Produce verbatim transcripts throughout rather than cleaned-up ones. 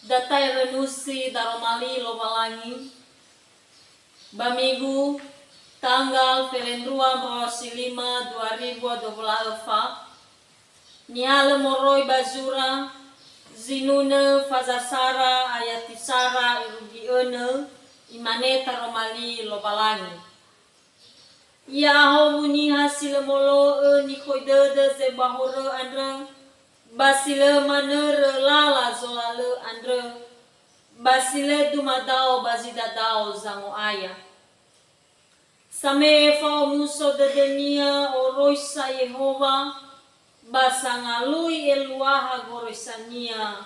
Datae renusi daroma li Lowalangi, ba Migu, tanggal felendrua mbawa si lima dua ribu dua puluh efa, nihalö moroi ba zura, zinunö faza sara ayati sara irugi önö, imane taroma li Lowalangi. Ya'ahowu niha si lö molo'ö nikhoi dödö zebua horö andrö, ba si lö manörö lala zolalö andrö, ba si lö dumadao ba zi dadao zango'aya. Same'e fa'omuso dödönia oroisa Yehowa, ba sangalui eluaha goroisania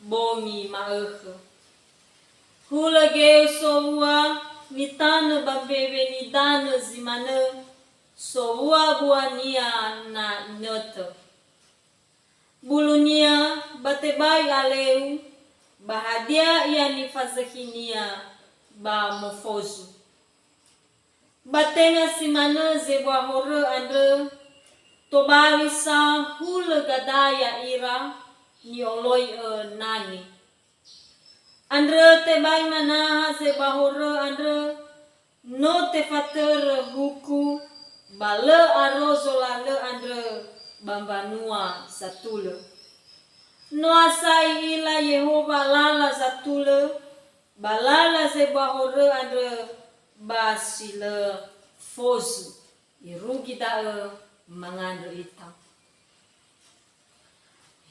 bongi ma'ökhö. Hulö geu sowua nitanö ba mbewe nidanö zi manö, sowua buania na inötö. Bulunia ba tebai aleu, ba hadia ia nifazökhinia ba mofozu. Ba tenga si manö zebua horö andrö, tobali sa hulö gadaya ira ni'oloi'ö nangi. Andrö tebai manaha zebua horö andrö, no tefatörö huku, ba lö aro zolalö andrö ba mbanua satulö. No asai ila Yehowa lala zatulö, ba lala zebua horö andrö ba si lö fozu. Irugi da'ö mangandrö ita.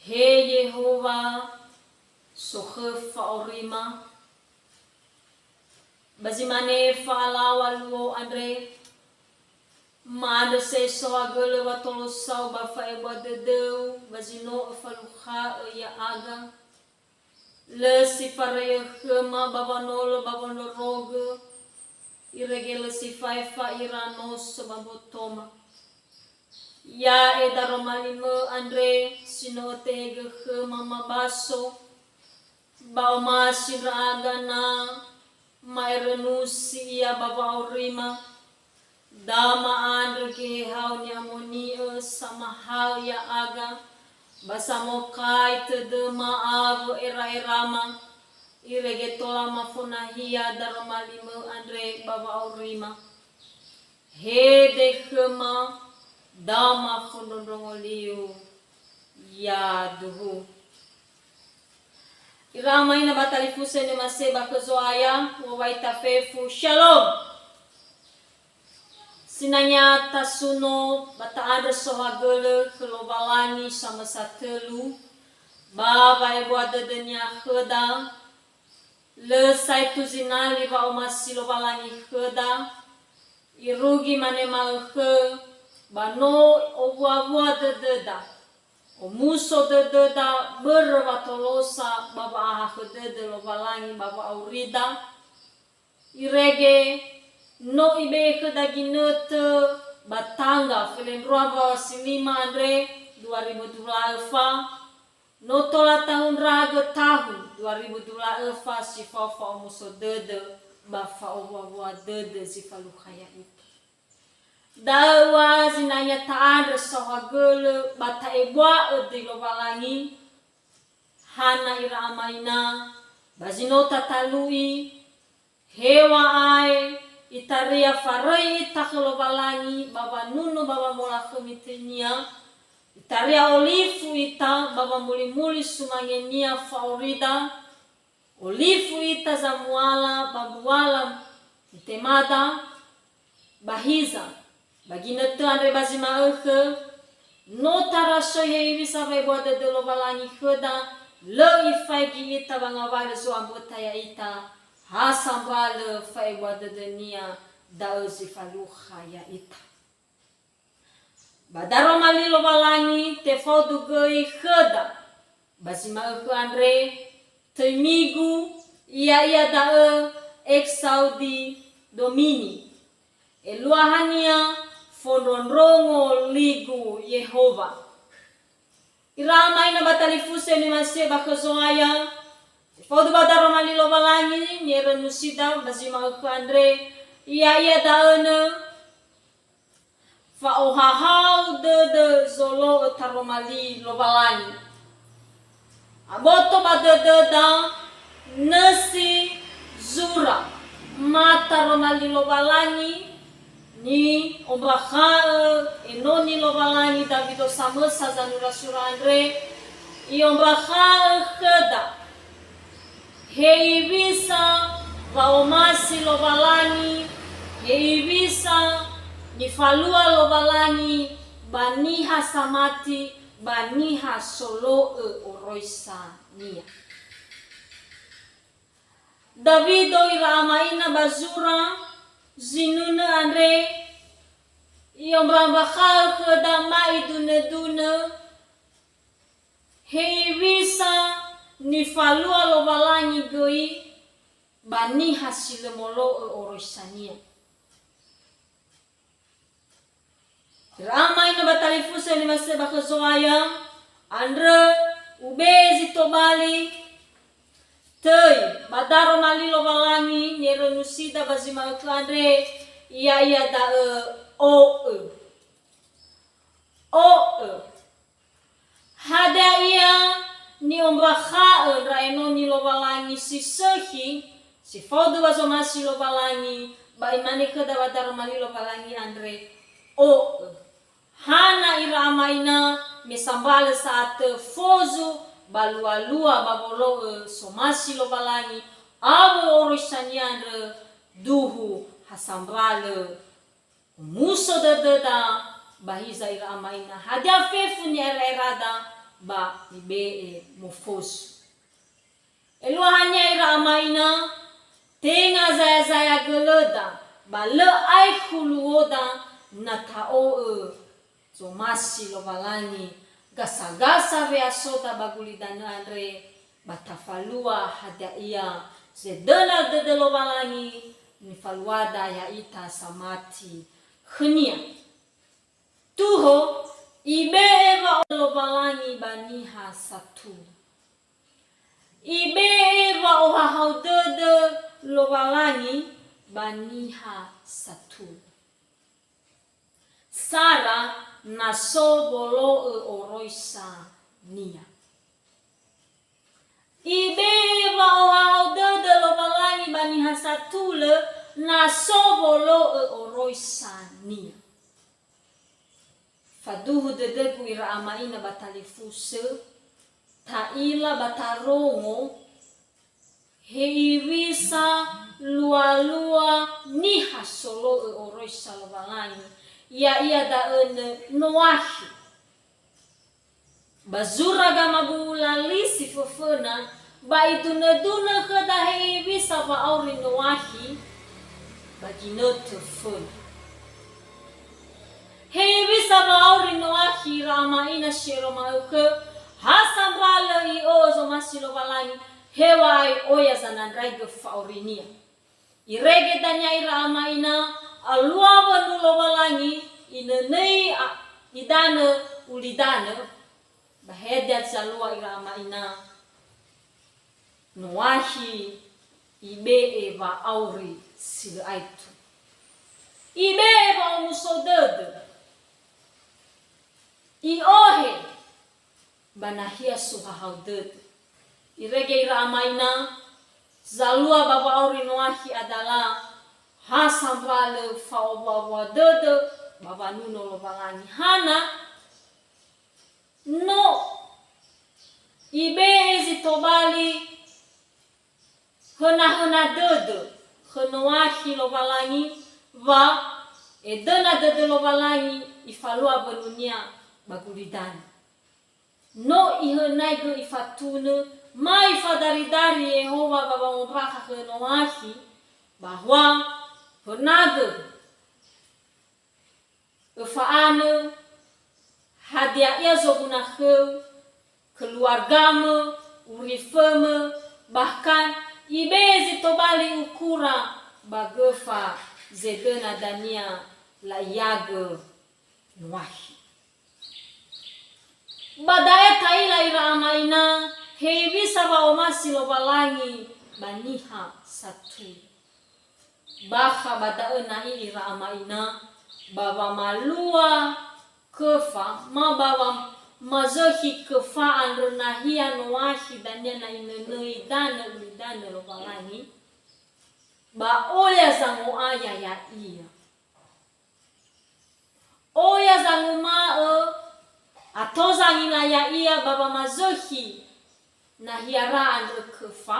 He Yehowa, sokhö fa'aurima, ba zi mane fa'alaŵa luo andre, ma'andrö sa'ae sohagölö wa tolosau ba fa'ebua dödöu, ba zi no öfalukha'ö ya'aga. Lö si faröi'ö khöma ba wanolo ba wondrorogö, irege lö si faefa ira noso ba mbotoma. Ya'e daroma limö andre si no ötehegö khöma mabaso, ba omasi ndra'aga na ma'erönusi ia ba wa'aurima, da ma'andrö Geheha ni'amoni'ö samahaö ya'aga, ba samokai tödöma awö era'erama, irege tola mafonahia daroma limö andre ba wa'aurima. Hede khöma, da mafondrondrongo liu yaduhu. Ira ama ina ba talifusö ni'omasi'ö ba khö Zo'aya, wowai tafefu, Shalom! Sinangea tasuno ba ta'andrö sohagölö khö Lowalangi samösa tölu, ba wa'ebua dödönia khöda, lö saetu zinali wa'omasi Lowalangi khöda, irugi mane ma'ökhö, ba no owuawua dödöda, omuso dödöda börö watolosa ba wa'ahakhö dödö Lowalangi ba wa'aurida, irege no ibe'e khöda ginötö ba tangga felendrua mbawa si lima andre dua ribu dua puluh efa, no tola tahundragö tahun dua ribu dua puluh efa si fao fa'omuso dödö ba fa'owuawua dödö zi falukha ya'ita. Da'ö ua zinangea ta'andrö saohagölö ba ta'ebua'ö döi Lowalangi, hana ira ama ina, ba zi no tatalu'i, heŵa'ae itaria faröi ita khö Lowalangi ba wanunu ba wamolakhömi töinia, itaria olifu ita ba wamulimuli sumangenia fa'aurida, olifu ita zamuala ba mbuala nitemada, ba hiza, ba ginötö andre ba zi ma'ökhö, no tarasoi hewisa fa'ebua dödö Lowalangi khöda, lö ifaigi ita ba ngawalö zo'amböta ya'ita, ha sambalö fa'ebua dödönia da'ö zi falukha ya'ita. Ba daroma li Lowalangi tefaudu göi khöda ba zi ma'ökhö andre, töi Migu, ya'ia da'ö Exaudi Domini, eluahania fondrondrongo ligu Yehowa. Ira ama ina ba talifusö ni'omasi'ö ba khö Zo'aya, faudu ba daroma li Lowalangi, ni'erönusida ba zi ma'ökhö andre, ya'ia da'ö nö, fa'ohahau dödö zolo'ö taroma li Lowalangi. Aboto ba dödöda, Nösi zura ma taroma li Lowalangi, ni'ombakha'ö enoni Lowalangi Dawido samösa zanura sura andre, i'ombakha'ö khöda hewisa wa'omasi Lowalangi, hewisa nifalua Lowalangi ba niha samati, ba niha solo'ö oroisa-Nia. Dawido ira ama'ina ba zura zinunö andre, i'ombakha'ö khöda ma idunödunö hewisa nifalua Lowalangi göi ba niha si lö molo'ö oroisa-Nia. Ira ama'ina ba talifusö niŵa'ö ba khö Zo'aya, andrö ube'e zi tobali, töi ba daroma li Lowalangi nirönusida ba zi ma'ökhö andre, ya'ia da'ö o'ö. O'ö. Hadia ia ni'ombakha'ö ndra enoni Lowalangi si sökhi, si fao döŵa zomasi Lowalangi, ba imane khöda ba daroma li Lowalangi andre, o'ö. Hana ira ama'ina me sambalö sa'atö fozu ba lualua ba wolo'ö somasi Lowalangi awö oroisa-Nia andrö, duhu ha sambalö omuso dödöda, ba hiza ira ama'ina, hadia fefu ni'era'erada ba mibe'e mofozu. Eluahania ira ama'ina, tenga zaya-zaya gölöda, ba lö aekhu luoda na ta'o'ö zomasi Lowalangi, gasa-gasa we'asoda ba gulidanö andre, ba tafalua hadia ia zedöna dödö Lowalangi nifaluada ya'ita samati khö-Nia. Tuho, ibe'e wa'o Lowalangi ba niha satulö. Ibe'e wa'ohahau dödö Lowalangi ba niha satulö. Sara na so wolo'ö oroisa-Nia. Ibe'e wa'ohahau dödö Lowalangi ba niha satulö na so wolo'ö oroisa-Nia. Faduhu dödögu ira ama'ina ba talifusö, ta'ila ba tarongo, hewisa lualua niha solo'ö oroisa Lowalangi, ya'ia da'ö nö-, Noakhi. Ba zura gamabu'ula li si föföna, ba idunödunö khöda hewisa wa'auri Noakhi ba ginötö föna. Hewisa wa'auri Noakhi ira ama'ina si ero ma'ökhö, ha sambalö i'o'ö zomasi Lowalangi, heŵa'ae oya zanandraigö fa'aurinia. Irege dania ira ama'ina, alua wönu Lowalangi, inönöi a-, idanö ulidanö, ba hadia zalua ira ama'ina? Noakhi ibe'e wa'auri si lö aetu. Ibe'e wa'omuso dödö. I'ohe ba nahia sohahau dödö. Irege ira ama'ina, zalua ba wa'auri Noakhi adala, ha sambalö fa'owua-wua dödö ba wanuno Lowalangi. Hana? No ibe'e zi tobali höna-höna dödö khö Noakhi Lowalangi, wa edöna dödö Lowalangi ifalua wönunia ba gulidanö. No ihönaigö ifatunö, ma ifadaridari Yehowa ba wangombakha khö Noakhi, bahwa hönagö öfa'anö, hadia ia zoguna khöu, keluargamö, urifömö, bahkan ibe'e zi tobali ukura ba göfa zedöna dania la'iagö Noakhi. Ba da'e ta'ila ira ama'ina, hewisa wa'omasi Lowalangi ba niha satulö. Bakha ba da'ö na'i ira ama'ina, ba wamalua köfa, ma ba wa-, mazökhi köfa andrö nahia noakhi dania na inönö idanö ulidanö Lowalangi, ba oya zango'aya ya'ia. Oya zanguma'ö ato zangila ya'ia ba wamazökhi nahiara andrö köfa.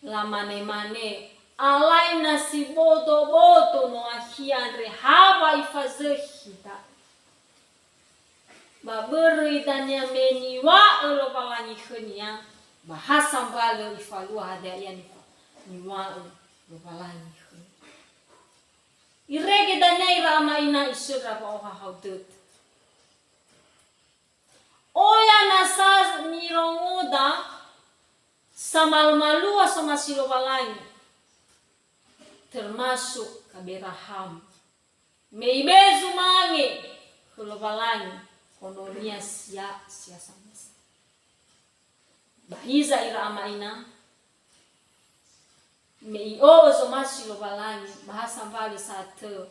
Lamane-mane, alai na si bodo-bodo noakhi andre ha wa ifazökhi da'ö. Ba börö idania me niŵa'ö Lowalangi khönia, ba ha sambalö ifalua hadia ia nifa-, niŵa'ö Lowalangi khönia. Irege dania ira ama ina isöndra wa'ohahau dödö. Oya nasa mirongoda samalu-malua somasi Lowalangi, termasuk Gaberahamo. Me ibe'e zumange khö Lowalangi ononia sia, sia samasa. Ba hiza ira ama ina, me i'o'ö zomasi Lowalangi, ba ha sambalö sa'atö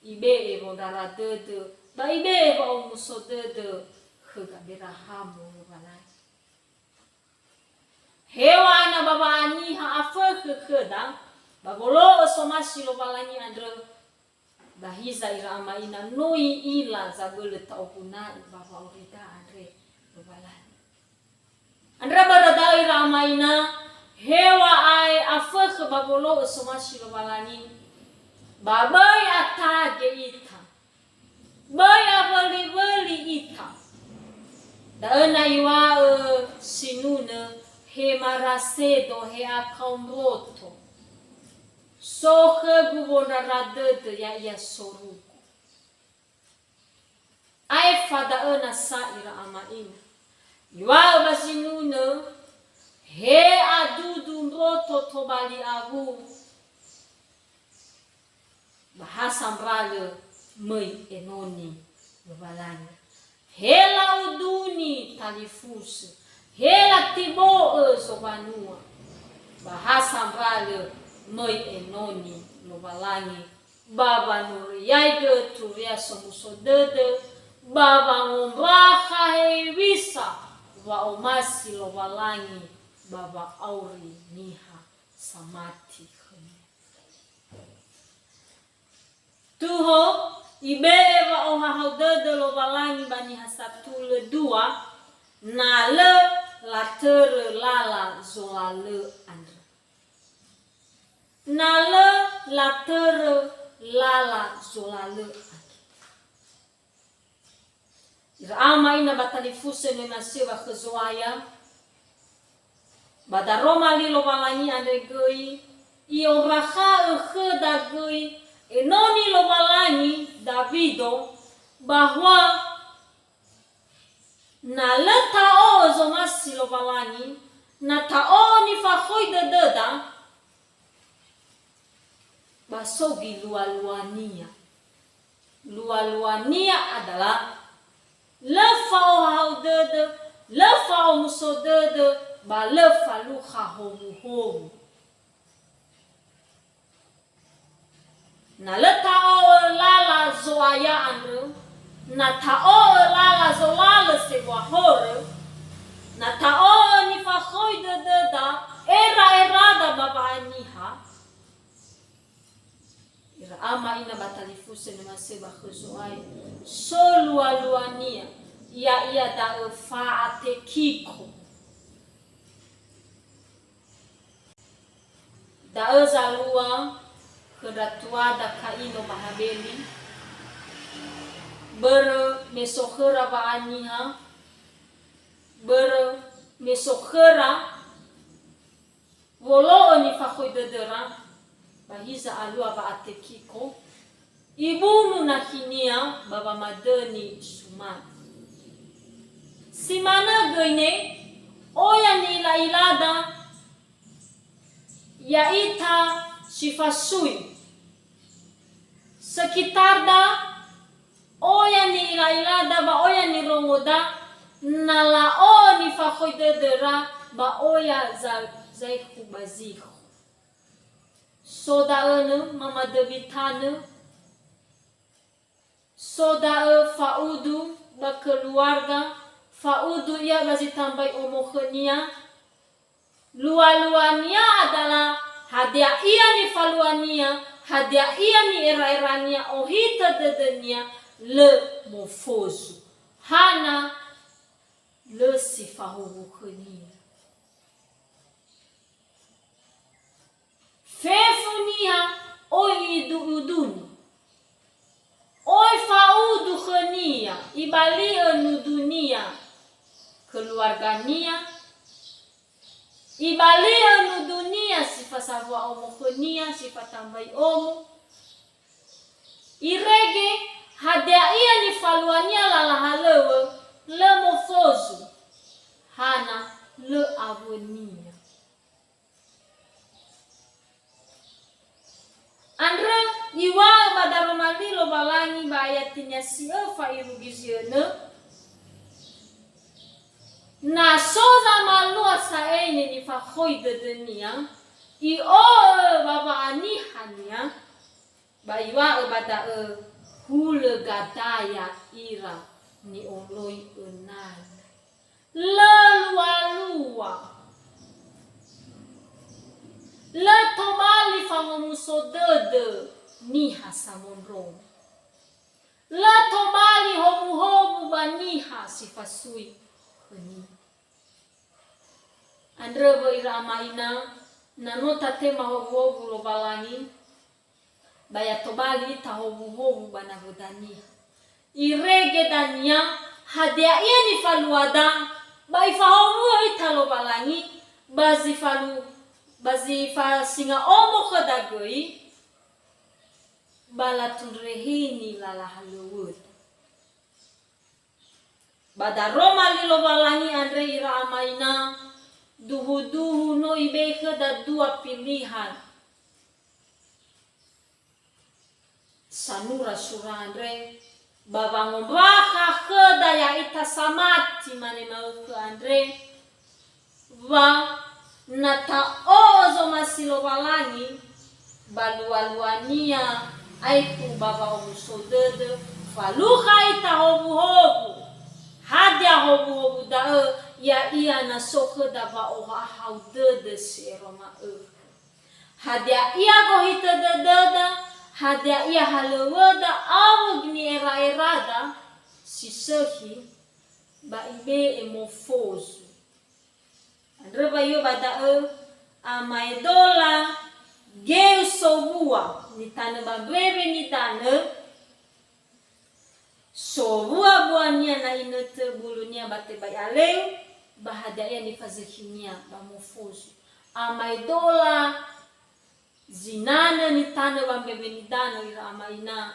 ibe'e wondrara dödö, ba ibe'e wa'omuso dödö khö Gaberahamo Lowalangi. Heŵa'ae na ba wa'aniha afökhö khöda, ba wolo'ö somasi Lowalangi andrö, ba hiza ira ama ina no i'ila zabölö ta'oguna'ö ba wa'aurida andre Lowalangi. Andrö börö da'ö ira ama ina, heŵa'ae afökhö ba wolo'ö somasi Lowalangi, ba böi atage ita. Böi awöli-wöli ita. Da'ö na iŵa'ö sinunö, he marasedo, he akao mboto. So khögu wondrara dödö, ya'ia sorugu. Aefa da'ö nasa ira ama ina. Iŵa'ö ba sinunö, he adudu mboto tobali awu. Ba ha sambalö möi enoni Lowalangi. He la'uduni talifusö, he latibo'ö zowanua. Ba ha sambalö möi enoni Lowalangi. Ba wanuriaigö turia somuso dödö, ba wangombakha hewisa wa'omasi Lowalangi ba wa'auri niha samati khönia. Tuho, ibe'e wa'ohahau dödö Lowalangi ba niha satulö dua, na lö latörö lala zolalö andrö. Na lö latörö lala zolalö andrö. Ira ama ina ba talifusö nöi masöwa khö Zo'aya, ba daroma li Lowalangi andre göi, i'ombakha'ö khöda göi enoni Lowalangi Dawido, bahwa na lö ta'o'ö zomasi Lowalangi, na ta'o'ö nifakhoi dödöda, ba so gilua-luania. Lua-luania adalah lö fa'ohahau dödö, lö fa'omuso dödö, ba lö falukha howuhowu. Na lö ta'o'ö lala Zo'aya andrö, na ta'o'ö lala zolalö sebua horö, na ta'o'ö nifakhoi dödöda, era-erada ba wa'aniha, ira ama ina ba talifusö nöi masöwa khö Zo'aya, so lua-luania, ya'ia da'ö fa'atekiko. Da'ö zalua khö ndra tuada Kaino ba Habeli, börö me so khöra wa'aniha, börö me so khöra wolo'ö nifakhoi dödöra, ba hiza alua wa'atekiko, ibunu nakhinia ba wamadöni sumange. Si manö göi ne, oya ni'ila'ilada, ya'ita si fasui. Sekitarda, oya ni'ila'ilada ba oya nirongoda, na la'o'ö nifakhoi dödöra ba oya za-, zaekhu ba zikhu. So da'önö mamadöwi tanö, So da'ö fa'udu ba keluarga, fa'udu ia ba zi tambai omo khönia, lua-luania adalah hadia ia nifaluania, hadia ia ni'era-erania, ohitö dödönia, lö mofozu. Hana lö si fahuwu khönia. Fefu niha oi iudu-uduni. Oi fa'udu khönia, ibali'ö nudunia, keluargania, ibali'ö nudunia si fasawua omo khönia, si fatambai omo. Irege hadia ia nifaluania lala halöŵö, lö mofozu. Hana lö awönia. Andrö iŵa'ö ba daroma li Lowalangi ba ayatinia si öfa irugi zi önö, na so zamalua sa'ae nifakhoi dödönia, i'o'ö ba wa'anihania, ba iŵa'ö ba da'ö, hulö gadaya ira ni'oloi önania. Lö lua-lua. Lö tobali fangomuso dödö niha samondrongo. Lö tobali howuhowu ba niha si fasui khönia. Andrö wöi ira ama ina, na no tatema howuhowu Lowalangi, ba ya tobali ita howuhowu ba nawöda niha. Irege dania, hadia ia nifaluada, ba ifahowu'ö ita Lowalangi, ba zi falu-, ba zi fasinga omo khöda göi, ba latundreheni lala halöŵöda. Ba daroma li Lowalangi andre ira ama ina, duhu-duhu no ibe'e khöda dua pilihan. Sanura sura andre, ba wangombakha khöda ya'ita samati mane ma'ökhö andre, wa na ta'o'ö zomasi Lowalangi, ba lua-luania aekhu ba wa'omuso dödö, falukha ita howuhowu. Hadia howuhowu da'ö? Ya'ia na so khöda wa'ohahau dödö si ero ma'ökhö. Hadia ia gohitö dödöda, hadia ia halöŵöda awö ni'era'erada, si sökhi, ba ibe'e mofozu. Andrö wa yö ba da'ö, amaedola geu sowua nitanö ba mbewe nidanö, sowua buania na inötö bulunia ba tebai aleu, ba hadia ia nifazökhinia ba mofozu. Amaedola zinanö nitanö ba mbewe nidanö ira ama ina.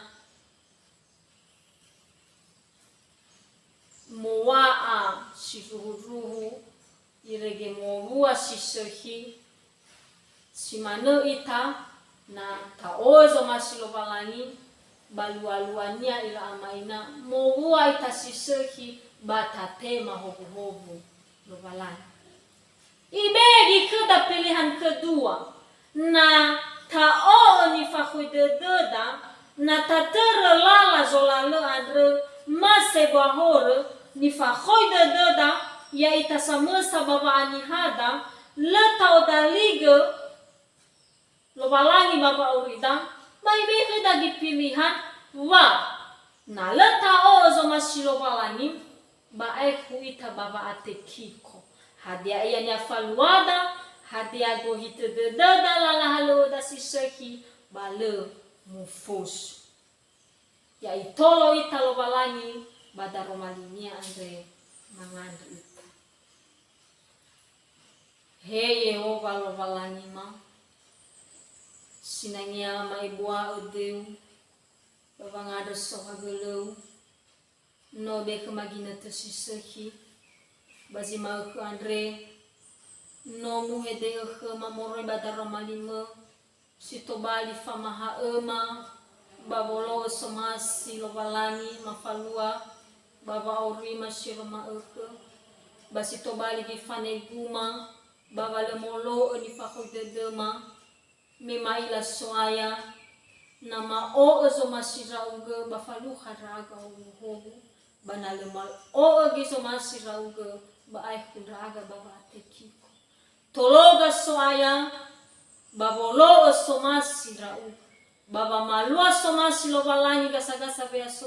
Mowa'a si ruhu-ruhu, irege mowua si sökhi, si manö ita, na ta'o'ö zomasi Lowalangi, ba lua-luania ira ama ina, mowua ita si sökhi, ba tatema howuhowu Lowalangi. Ibe'e khöda pilihan kedua. Na ta'o'ö nifakhoi dödöda, na tatörö lala zolalö andrö, ma sebua horö, nifakhoi dödöda, ya'ita samösa ba wa'anihada, lö ta'odaligö Lowalangi ba wa'aurida, ba ibe'e khöda gi pilihan, wa na lö ta'o'ö zomasi Lowalangi, ba aekhu ita ba wa'atekiko. Hadia ia nifaluada, hadia gohitö dödöda lala halöŵöda si sökhi, ba lö mofozu. Ya itolo ita Lowalangi ba daroma linia andre mangandrö ita. He Yehowa Lowalangima, sinangea ma'ebua'ö döu ba wangandrö saohagölöu, no bekhe ma ginötö si sökhi, ba zi ma'ökhö andre, no muhedö'ö khöma moroi ba daroma limö, si tobali famaha'öma ba wolo'ö somasi Lowalangi mafalua ba wa'aurima si ero ma'ökhö, ba si tobali gifaneguma ba wa lö molo'ö nifakhoi dödöma, me ma'ila So'aya, Na ma'o'ö zomasi ndra'ugö ba falukha ndra'aga howuhowu, ba na lö ma'o'ö göi zomasi ndra'ugö ba aekhu ndra'aga ba wa'atekiko. Tologa So'aya, ba wolo'ö somasi ndra'ugö, ba wamalua somasi Lowalangi gasagasa we'aso